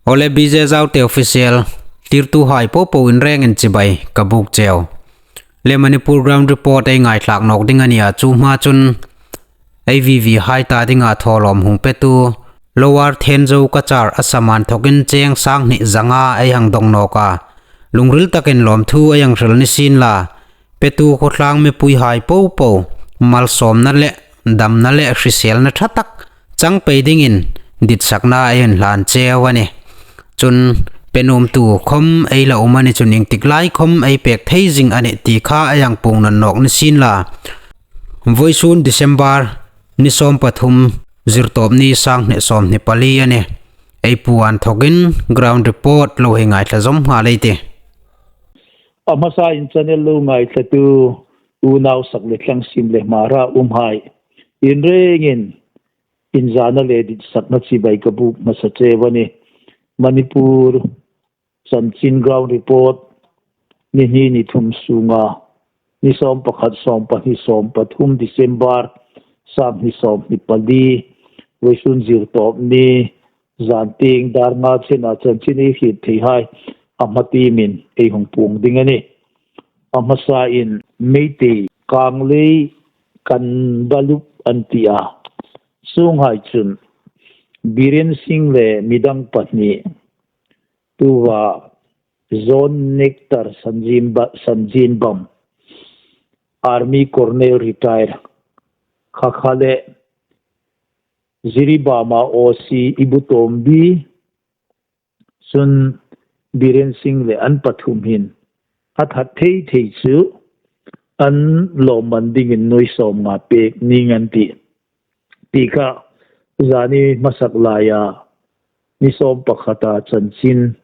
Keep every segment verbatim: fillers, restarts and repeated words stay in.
Awle, B J Zaute Official tirtuhai popo in rengin chibai ka buk cheu. Le Manipur Ground Report ei ngaithlak nawk ding a nia, chu hma chun ei V V hai ta dinga thawlawm hung petu Lower Thenzo Cachar Assam a inthokin cheng sang hni zanga ei hang dong nawk a. Lungril takin lawmthu ei hang hril ni sien la, petu khawtlang mipuihai popo malsawmna le damna le hriselna ṭha tak chang pei dingin ditsakna ei inhlan cheu a nih. Chun pe nuomtu khom ei la um a ni chun iengtik lai khom ei pek thei zing a nih ti kha ei hang puong nawn nawk ni sien la. Vawisun December ni sawm pathum, Zirtawpni, sang hni sawm hni pali a nih. Ei pu a inthokin Ground Report lo hei ngaithla zawm nghal ei tih. A hmasain channel lo ngaithlatu unau sak le tlang, sim le hmara umhai in rengin inzana le ditsakna chibai ka buk hmasa cheu a nih. Manipur Chanchin Ground Report, ni hni ni thum sunga, ni sawm pakhat, sawm pahni, sawm pathum December, sang hni sawm hni pali, vawisun Zirtawpni, zan tieng dar nga chena chanchin ei hriet theihai a hma tiemin ei hung puong ding a nih. A hmasain Meitei Kanglei Kanbalup an ti a, chuonghai chun Biren Singh le midang pahni, tuva John Nectar Sanjinba-, Sanjinbam, Army Colonel retire, kha kha le Jiribam-a O C Ibutombi, chun Biren Singh le an pathum hin a that thei thei chu an lawmman dingin nuoi sawmnga pek ning an tih. Ti kha zani hmasak laia ni sawm pakhata chanchin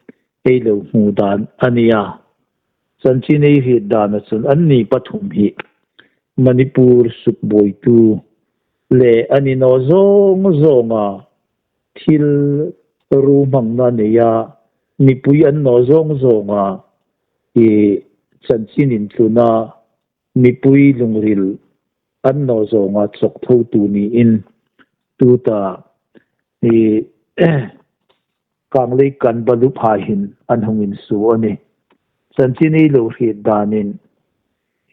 ei lo hmu dan a nia. Chanchin ei hriet dana chun anni pathum hi Manipur sukbuoitu le a ni naw zawng zawnga thil ruhmanna neia mipui an naw zawng zawnga i chanchin intluna mipui lungril an naw zawnga chawk thotu niin tuta i Kanglei Kanbalup hai hin an hung insuo a nih. Chanchin ei lo hriet danin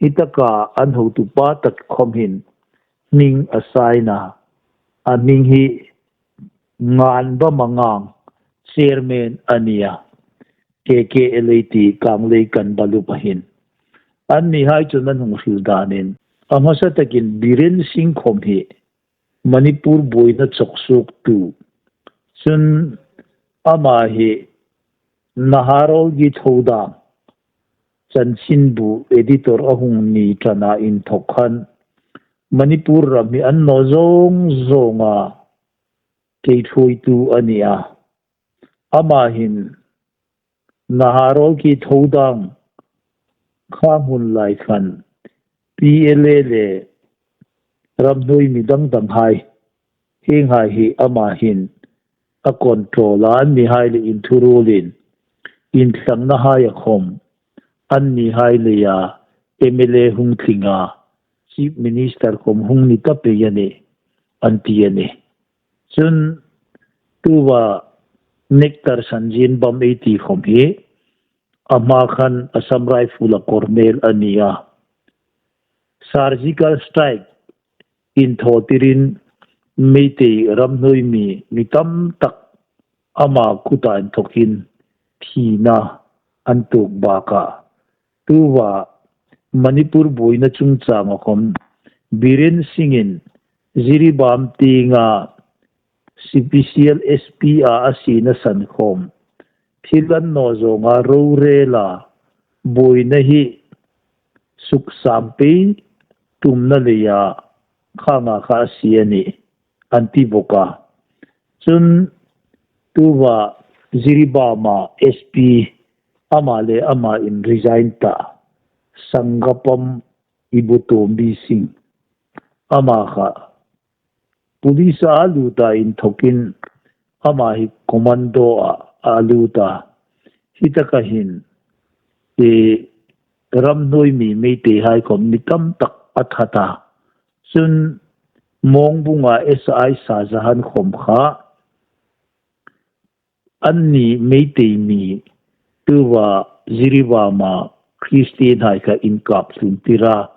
hi taka an hotupa tak khom hin hming a sign a, a hming hi Nganbamangang, chairman a nia, K K L A T Kanglei Kanbalup a hin. Anni hai chun an hung hril danin a hmasa takin Biren Singh khom hi Manipur buoina chawk suoktu. Chun ama hi Naharolgi Thodang chanchinbu editor a hung ni ṭana inthok khan Manipur ram hi an naw zawng zawnga kei thuoitu a nia. Ama hin Naharolgi Thodang kha hmun lai khan P L A le ramhnuoi mi dang dang hai, hienghai hi ama hin a control a, anni hai le inthuruolin intlangnahai a khom anni hai leia M L A hung tling a, Chief Minister khom hung ni ta pei a nih an ti a nih. Chun tuva Nectar Sanjinbam ei ti khom hi a hma khan Assam Rifle-a colonel a nia. Surgical strike inthawtirin Meitei ramhnuoi mi, mi tam tak ama kuta inthokin thina an tuok bak a. Tuva Manipur buoina chungchanga khom Biren Singh-in Jiribam tienga Special S P-a a sina san khom thil an naw zawnga rorela buoina hi suksang pei tumna leia khanga kha a sie a nih an ti bawk a. Chun tuva Jiribam-a S P ama le ama in resign ta, Sangapam Ibutombi Singh, ama kha police-a a lut a, inthokin ama hi commando-a a lut a. Hi taka hin i ramhnuoi mi Meitei hai khom mi tam tak a that a. Chun Mongbunga S I Shah Jahan khom kha Anni Meitei mi tuva Jiribam-a Kristienhai kha inkap tlun tira,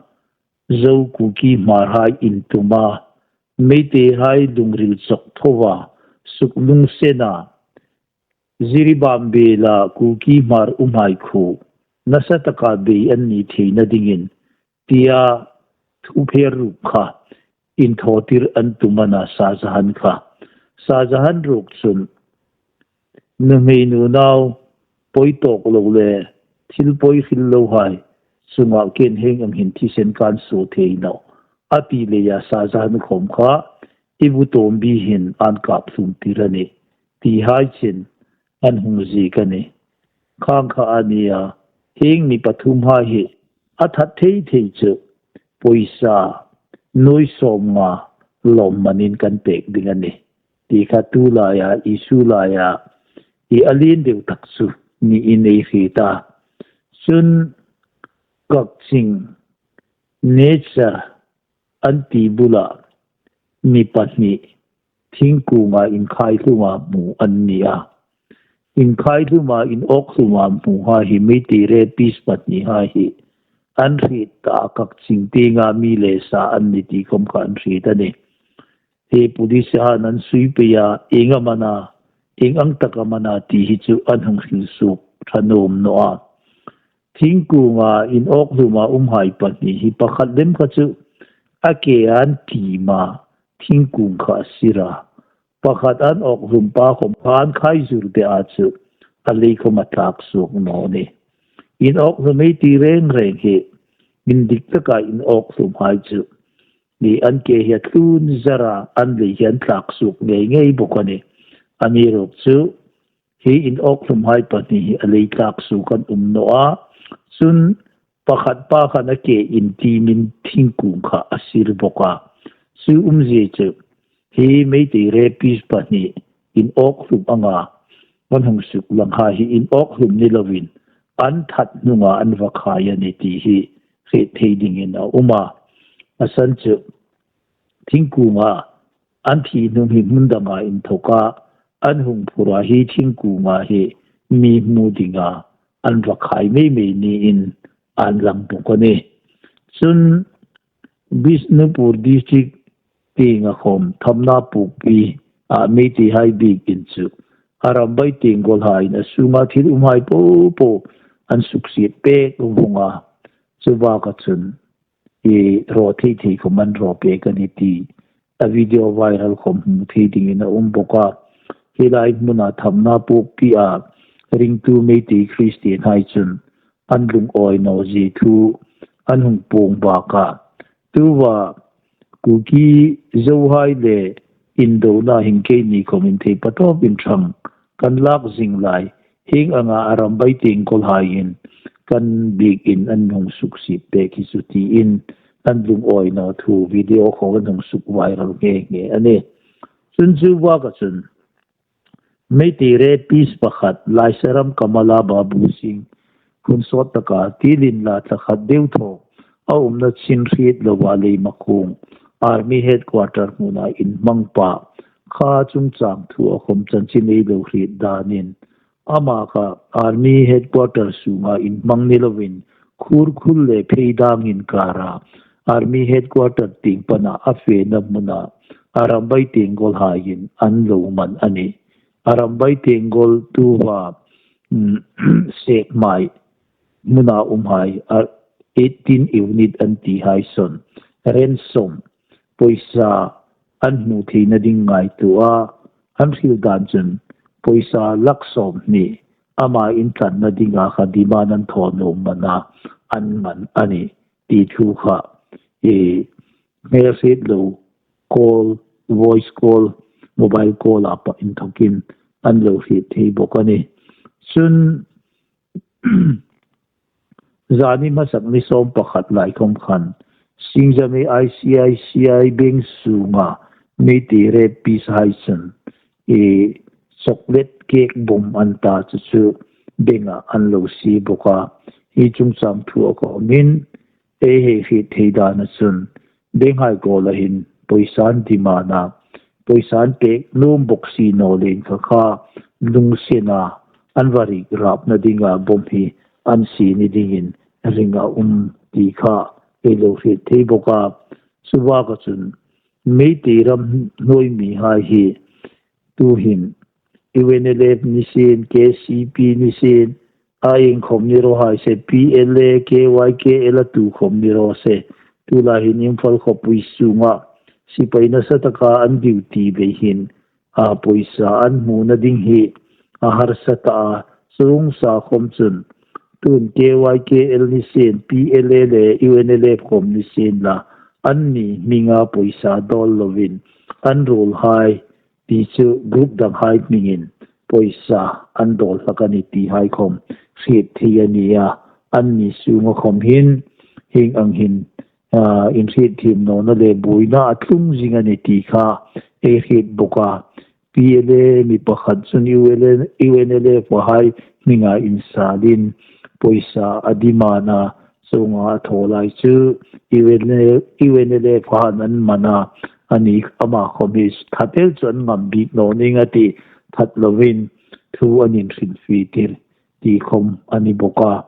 Zo Kuki Hmar hai intuma, Meitei hai lungril chawk thoa, suklungsena, Jiribam bela Kuki Hmar umhai khu, nasa taka bei an ni theina dingin, tia thupher ruk kha, inthotir an tum a na Shah Jahan kha. Shah Jahan ruok chun, nuhmei nunau, poi tawk lo le, thil poi hril lo hai, chunga ken hieng ang hin thisen kan suo thei naw. A ti leia Shah Jahan khawm kha, i bu tawm bi hin an kap tlun tir a nih. Ti hai chin, an hung ziek a nih. Khang kha a nia, hieng mi pathum hai hi, a that thei thei chu, poisa, nuoi sawmnga, lawmmanin kan pek ding a nih. Ti kha tu laia, issue laia, i a lien deu tak chu, niin ei hriet a. Chun Kakching, Nature, an ti bula, mi pahni, thingkunga inkhai hluma hmu an ni a. Inkhai hluma, inawk hluma hmu hai hi, Meitei rapist pahni hai hi, an hriet ta Kakching tienga mi le sa an ni ti khawm kha an hriet a nih. Hi police han an sui pei a, ieng am a na, ieng ang tak am a na ti hi chu an hung hril suok ṭha nuom naw a. Thingkunga inawk hluma umhai pahni hi pakhat lem kha chu a ke an ti ma thingkung kha a sir a. Pakhat an awk hlum pa khawm kha an khai zur de a chu a lei khawm a tlak suok naw ni. Inawk hlum ei ti reng reng hi indik taka inawk hlum hai chu ni an ke hi a tlun zara an lei hi an tlak suok ngei ngei bawk a nih. Amiruokchu hi inawk hlum hai pahni hi a lei tlak suok an um naw a. Chun pakhat pa khan a ke intiemin thingkung kha a sir bawk a. Chu umzie chu hi Meitei rapist pahni inawk hlum anga an hung suklang hai hi inawk hlum ni lovin an that hnunga an va khai a nih ti hi hriet thei dingin a um a. A san chu thingkunga an thi hnung hi hmun danga inthoka an hung phur a, hi thingkunga hi mi hmu dinga an va khai mei mei niin an lang bawk a nih. Chun Bishnupur District tienga khawm Thamna Pukpi a Meitei hai biekin chu Arambai Tenggol haiin a sunga thil umhai po po an suksiet pek vawng a. Chu baka chun i raw thei thei khawm an raw pek a nih ti a video viral khawm hmu thei dingin a um bawk a. Hi lai hmuna Thamna Pukpi a ringtu Meitei Kristienhai chun an lungawi naw zie thu an hung puong bak a. Tuva Kuki Zo hai le indona hin keini khawm inthei patawp inṭhang kan lak zing lai, hieng anga Arambai Tenggol haiin kan biekin an hung suksiet pek hi chu tiin an lungawi naw thu video khawm an hung suk viral nghe nghe a nih. Chun chu baka chun Meitei rapist pakhat Laisaram Kamala Babu Singh hun sawt taka tilin la thla khat deu thaw a umna chin hriet lova Leimakhong Army Headquarter hmuna inhmang pa kha chungchang thu a khawm chanchin ei lo hriet danin ama kha Army Headquarter sunga inhmang ni lovin Khurkhul le Pheidang inkara Army Headquarter tieng pana a fena hmuna Arambai Tenggol haiin an lo man a nih. Arambai Tenggol tuva, mm, Sekmai hmuna umhai, a, eighteen unit an ti hai sawn. Ransom, poisa an hmu theina ding ngaituo a, an hril dan chun poisa lak sawmhni ama intlanna dinga kha demand an thaw nuom man a, an man a nih ti thu kha, e, hmel hriet lo call, voice call, mobile call a pa inthokin an lo hriet thei bawk a nih. Chun zani hmasak ni sawm pakhat lai khawm khan Singjami I C I C I Bank sunga Meitei rapist hai chun, e, chocolate cake bomb an ta chu chu bank-a an lo sie bawk a. Hi chungchang thu a khawmin ei hei hriet thei dana chun bank hai kawla hin poisa an demand a, poisa an pek nuom bawk si naw leiin kha kha lungsiena an va rik rapna dinga bomb hi an sie ni dingin ring a um ti kha ei lo hriet thei bawk a. Chubaka chun Meitei ram hnuoi mihai hi tuhin U N L F ni sien, K C P ni sien, a inkhawm ni raw hai se, P L A, K Y K L a tu khawm ni raw se, tulai hin Imphal khawpui sunga sipai nasa taka an duty bei hin, a pawisa an hmuna ding hi a harsa ta a, chuong sa khawm chun tun K Y K L ni sien, P L A le U N L F khawm ni sien la, anni hminga pawisa dawl lovin an ruolhai ti chu group danghai hmingin pawisa an dawl hlak a ni ti hai khawm hriet thei a ni a. Anni sunga khawm hin hieng ang hin, ah, inhrietthiem nawna le buoina a tlung zing a ni ti kha ei hriet bawk a. P L A mi pakhat chun U N L, U N L F hai hminga insalin pawisa a demand a, chuonga a thaw lai chu U N L, U N L F han an man a, ani ama khawm hi that el chu an ngam bik naw ning a ti that lovin thu an inhrilfie tir ti khawm a ni bawk a.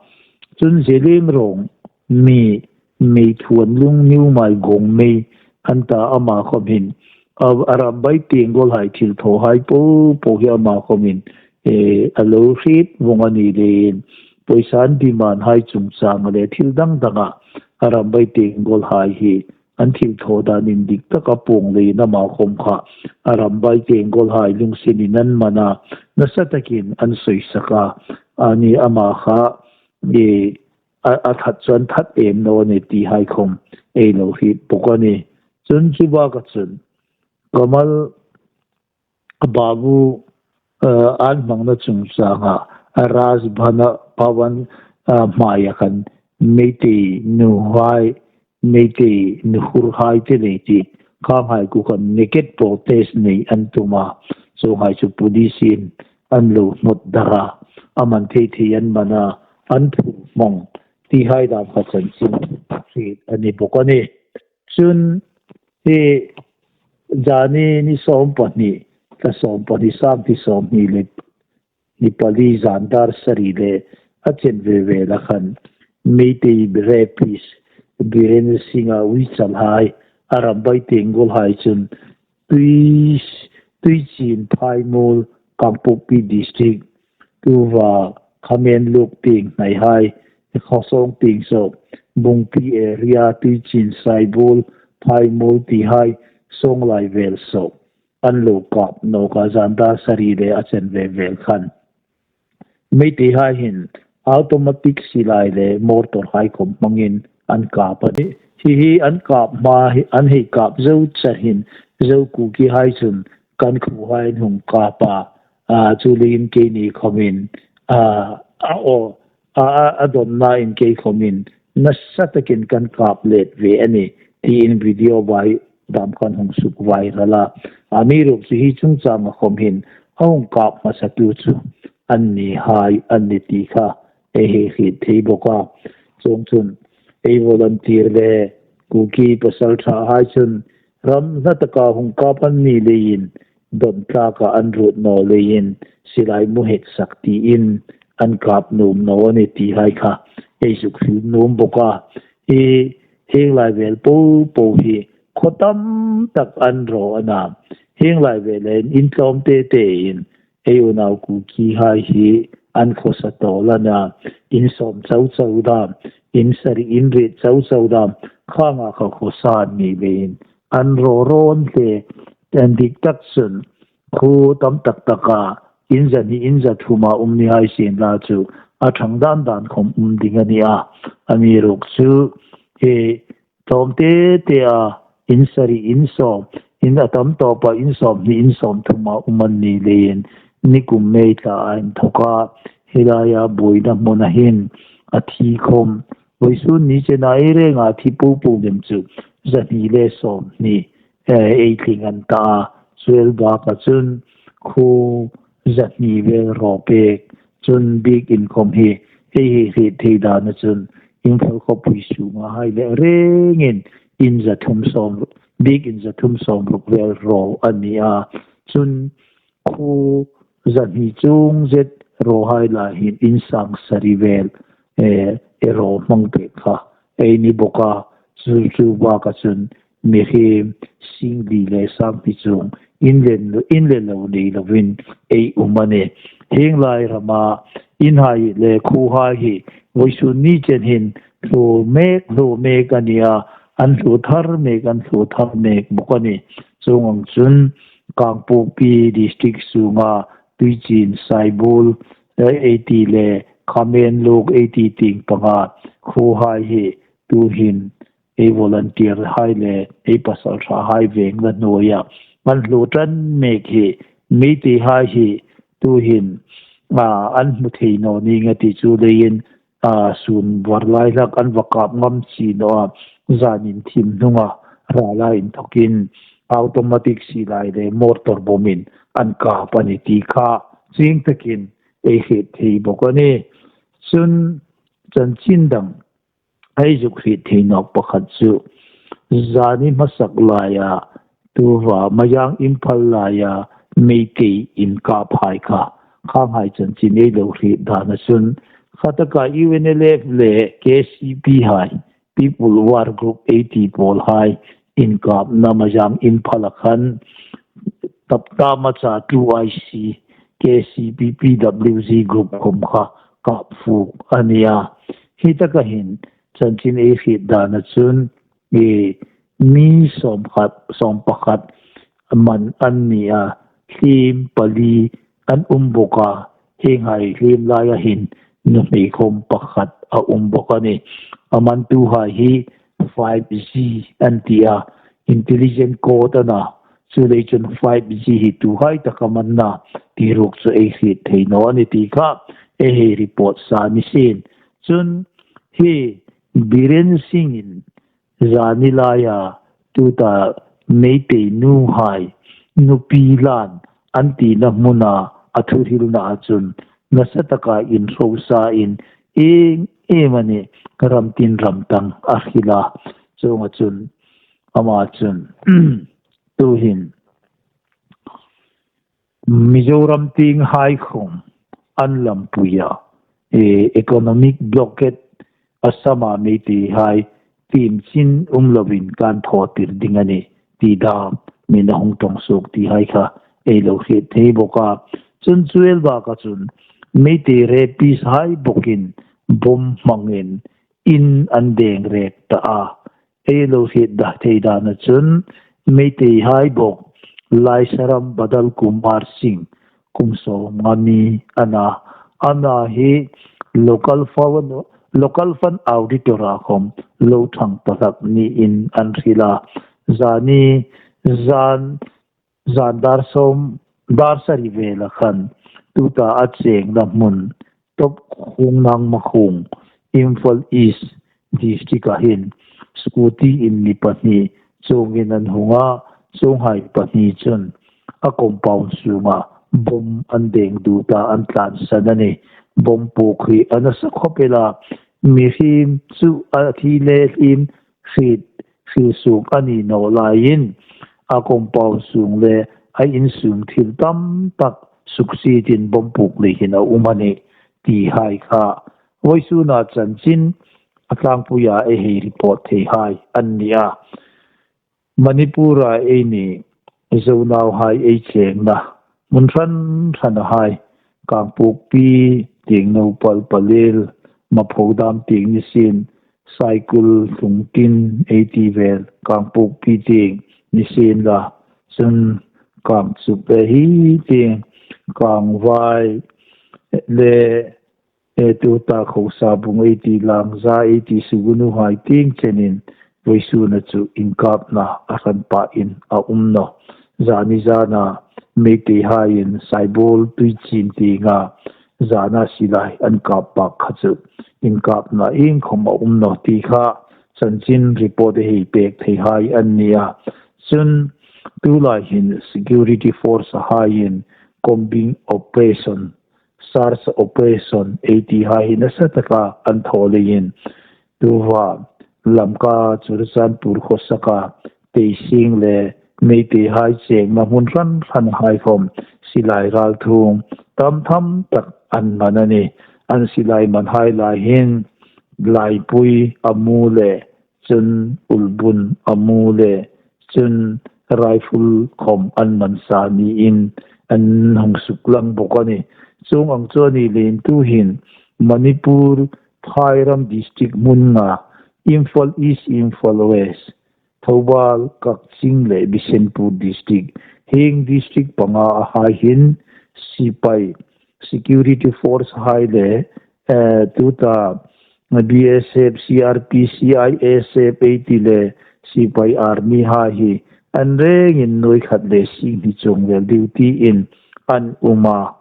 Chun Zeliangrong mi, Meithuanlung New Maigong Mei an ta, ama khawm hin a, a Arambai Tenggol hai thilthawhai po po hi ama khawm hin, eh, a lo hriet vawng a ni leiin pawisa an demand hai chungchanga le thil dang danga Arambai Tenggol hai hi an thilthaw dan indik taka puong leiin ama khawm kha Arambai Tenggol hai lungsenin an man a, nasa takin an sawisak a, ani ama kha, eh, a, a that chu an that em naw a ni ti hai khawm ei lo hriet bawk a ni. Chun chubaka chun Kamal Babu, eh, an hmangna chungchanga, a Raj Bhana Bhavan, eh, hmaia khan Meitei nuhai, Meitei nuhurhai te nei ti, khanghai ku khan naked protest nei an tum a, chuonghai chu police-in an lo hnawt dar a, a man thei thei an man a, an phur hmang ti hai dam kha chanchin hriet a ni bawk a ni. Chun hi zani ni sawm pahni, thla sawm pahni, sangni sawm hni le hni pali zan dar sari le a chen ve vela khan Meitei rapist Biren Singh-a uichalhai, Arambai Tenggolhai chun Tui, Tuichin Phaimol, Kangpokpi District, tuva Khamenluk tieng hnaihai, Khawsawng tieng saw, Bungpi area, Tuichin, Saibol, Phaimol tihai, Songlai vel saw an lo kap nawk a, zan dar sari le a chen ve vel khan. Meiteihai hin automatic silai le mortarhai khawm hmangin an kap a nih. Hi hi an kap hma hi, an hei kap zo char hin, Zo Kukihai chun kan khuohai an hung kap a, a, chu leiin keini khawmin, a, a, aw, a, a, a dawnnain kei khawmin nasa takin kan kap let ve a nih, tiin video vai dam khan hung suk viral a. Amiruokchu hi chungchanga khawm hin a hung kap hmasatu chu annihai an nih ti kha ei hei hriet thei bawk a. Chuongchun ei volunteer le Kuki pasalṭhahai chun ram hla taka hung kap an ni leiin, dawn tlaka an ruot naw leiin, silai mu het sak tiin an kap nuom naw a nih tihai kha ei suk hril nuom bawk a. Hi hieng lai vel po po hi khaw tam tak an raw a na. Hieng lai velin in tlawm te tein ei unau Kukihai hi an khawsa tawl a na. In sawm chau chau dam, in sari in riet chau chau dam, khanga kha khawsa an ni leiin an raw rawn hle. An dik tak chun khuo tam tak taka in zahni in zathuma um ni hai sien la chu a ṭhang dan dan khawm um ding a ni a. Amiruokchu hi tlawm te te a, in sari in sawm, in a tam tawpa in sawmhni in sawmthuma um an ni leiin, nikum May thla a inthawka hi laia buoina hmuna hin a thi khawm, vawisun ni chena ei renga thi po po lem chu zahni le sawmhni, eh, ei tling an ta a. Chu el baka chun khuo zahni vel raw pek, chun biekin khawm hi ei hei hriet thei dana chun Imphal khawpui sunga hai le rengin in zathum sawm, biekin zathum sawmruk vel raw a ni a. Chun khuo zan hi chung zet rawhai lai hin insang sari vel, eh, e raw hmang pek kha ei ni bawk a, chu chu baka chun mihriem singli le sanghni chung inlen, inlen lo nei lovin ei um a nih. Hieng lai rama inhai le khuohai hi vawisun ni chen hin hluo mek, hluo mek a ni a, an hluo thar mek, an hluo thar mek bawk a nih. Chuong ang chun Kangpokpi district sunga Tuichin, Saibul, eh, ei ti le Khamenluk ei ti tieng panga khuohai hi tuhin ei volunteer hai le ei pasalṭha hai veng la hnuoia an hluo ṭan mek hi Meitei hai hi tuhin, a, an hmu thei naw ning a ti chu leiin, a, sun var lai hlak an va kap ngam chi naw a, zanin thim hnunga rala inthokin automatic silai le mortar bombin an kap a ni ti kha chieng takin ei hriet thei bawk a nih. Chun chanchin dang ei zuk hriet thei nawk pakhat chu zani hmasa laia tuta Mayang Imphal laia Meitei inkaphai kha khanghai chanchin ei lo hriet dana chun khataka U N L F le K C P hai, People War Group ei ti pawl hai inkapna Mayang Imphal a khan Taptamacha two I C, K C P P W G group khom kha kap fuk a ni a. Hi taka hin chanchin ei hriet dana chun, e, mi sawmkhat, sawmpakhat man an ni a, hlim pali an um bawk a, hienghai hlim laia hin nuhmei khom pakhat a um bawk a nih. A mantuhai hi five G an ti a, intelligent code a na, chuleiin chun five G hi tuhai taka man a na ti ruok chu ei hriet thei naw a nih ti kha ei hei report sa ni sien. Chun hi Biren Singh-in zani laia tuta Meitei nuhai nupi lan an tina hmuna a thuhrilna a chun nasa taka inhrosa in eng emanih ram tin ram tang a hril a. Chuonga chun ama chun tuhin Mizoram tienghai khom an lampuia, e, economic blockade Assam-a Meitei hai tiem chin um lovin kan thaw tir ding a nih ti dam min a hung ṭawng suok ti hai kha ei lo hriet thei bawk a. Chun chu el baka chun Meitei rapist hai bawkin bomb hmangin in an deng rek ta a. Ei lo hriet da thei dana chun Meitei hai bawk Laisaram Badal Kumar Singh kum sawmnga mi a na. Ama hi local fund, local fund auditor-a khom lo ṭhang ta hlak niin an hril a. Zani zan zan dar sawm, dar sari vela khan tuta a chengna hmun Top Khunglang Makhung, Imphal East District-a hin scooty-in mi pahni chuongin an hung a, chuonghai pahni chun a compound sunga bomb an deng duta an tlansan a nih. Bomb puk hi a nasa khawp el a, mihriem chu a thi le hlim hriet hril suok a ni naw laiin a compound sung le a insung thil tam tak suksietin bomb puk lei hin a um a nih ti hai kha vawisuna chanchin a tlangpuia ei hei report thei hai an ni a. Manipur-a eini Zo nauhai ei chengna hmun hran hran a hai, Kangpokpi tieng, Nopal, Pallel, Maphodam tieng ni sien, Saikul, Lungtin ei ti vel, Kangpokpi tieng ni sien la, chun Kangchup le hi tieng, Kangvai le, e, tuta Khosabung ei ti, Langza ei ti, Sugnu hai tieng chenin vawisuna chu inkapna a hran pain a um nawh. Zani zana Meitei haiin Saibol, Tuichin tienga zana silai an kap pak kha chu inkapna iengkhom a um nawh ti kha chanchin report ei hei pek thei hai an ni a. Chun tulai hin security force haiin combing operation, search operation ei ti hai hi nasa taka an thaw leiin tuta Lamka, Churachandpur khawsaka Teising le Meitei hai chengna hmun hran hran hai khom silai ralthuom tam tham tak an man a nih. An silai manhai lai hin Laipui a mu le, chun Ulbun a mu le, chun Raiful khawm an man sa niin an hung suklang bawk a nih. Chuong ang chu a ni leiin tuhin Manipur phairam district hmun nga, Imphal East, Imphal West, Thoubal, Kakching le Bishnupur district, hieng district panga a hai hin sipai, security force hai le, eh, tuta B S F, C R P, C I S F ei ti le sipai army hai hi an rengin nuoi khat le sing hni chuong vel duty-in an um a.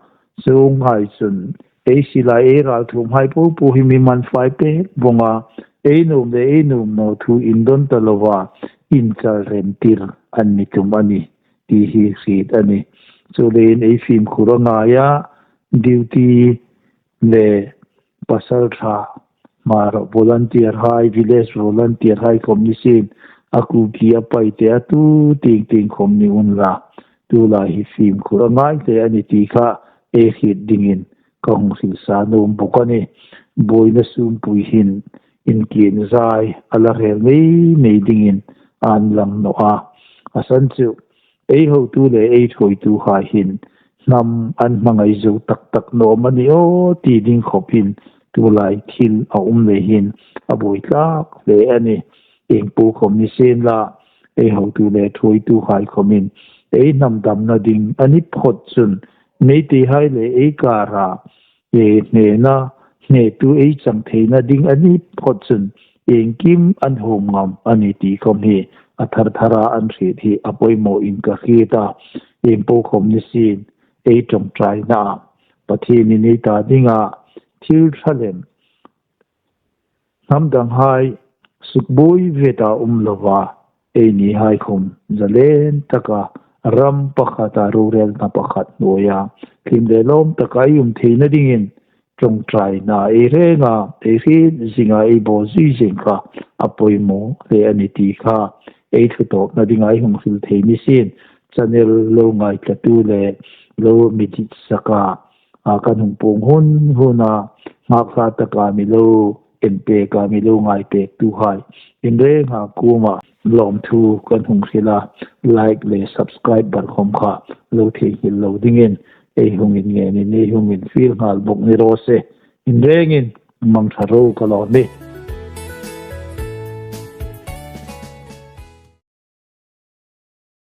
Chuong hai chun ei silai ei ralthuom hai popo hi mi man fai pek vawng a, ei nuom le ei nuom naw thu indon ta lova inchal rem tir an ni tum a nih ti hi hriet a nih. Chuleiin ei fimkhur a ngai a, duty le pasalṭha, Hmar volunteer hai, village volunteer hai khawm ni sien, a Kuki a Paite a tu tieng tieng khawm ni unla, tulai hi fimkhur a ngai hle a nih ti kha ei hriet dingin ka hung hril sa nuom bawk a nih. Buoina sumpui hin inkien zai a la rel mei mei dingin an lang naw a. A san chu ei hotu le ei thuoituhai hin hnam an hmangai zo tak tak naw am a ni aw ti ding khawp hin tulai thil a um lei hin a buoi tlak hle a nih. Ieng po khawm ni sienla, ei hotu le thuoituhai khawmin ei hnam damna ding a ni phawt chun Meitei hai le ei kara, e, hnena, hnetu ei chang theina ding a ni phawt chun iengkim an hum ngam a nih ti khawm hi a thar thara an hriet hi a poimaw in ka hriet a. Ieng po khawm ni sien, ei ṭawngṭaina Pathienin ei ta dinga thil ṭha lem hnam danghai sukbuoi veta um lova, einihai khawm zalen taka ram pakhata rorelna pakhat hnuoia hlim le lawm taka ei um theina dingin ṭawngṭaina ei renga, ei hriet zinga, ei bawl zui zing kha a poimaw hle a nih ti kha ei thutawpna dinga ei hung hril thei ni sien. Channel lo ngaithlatu le lo mi ditsaka, a, kan hung puong hun huna, ngaksa taka mi lo en peka, mi lo ngai pektuhai in renga kuoma lawmthu kan hung hril a, like le subscribe bar khawm kha lo theinghil lo dingin ei hung inngenin ei hung infiel nghal bawk ni raw se. In rengin mangṭha ro ka lawm e.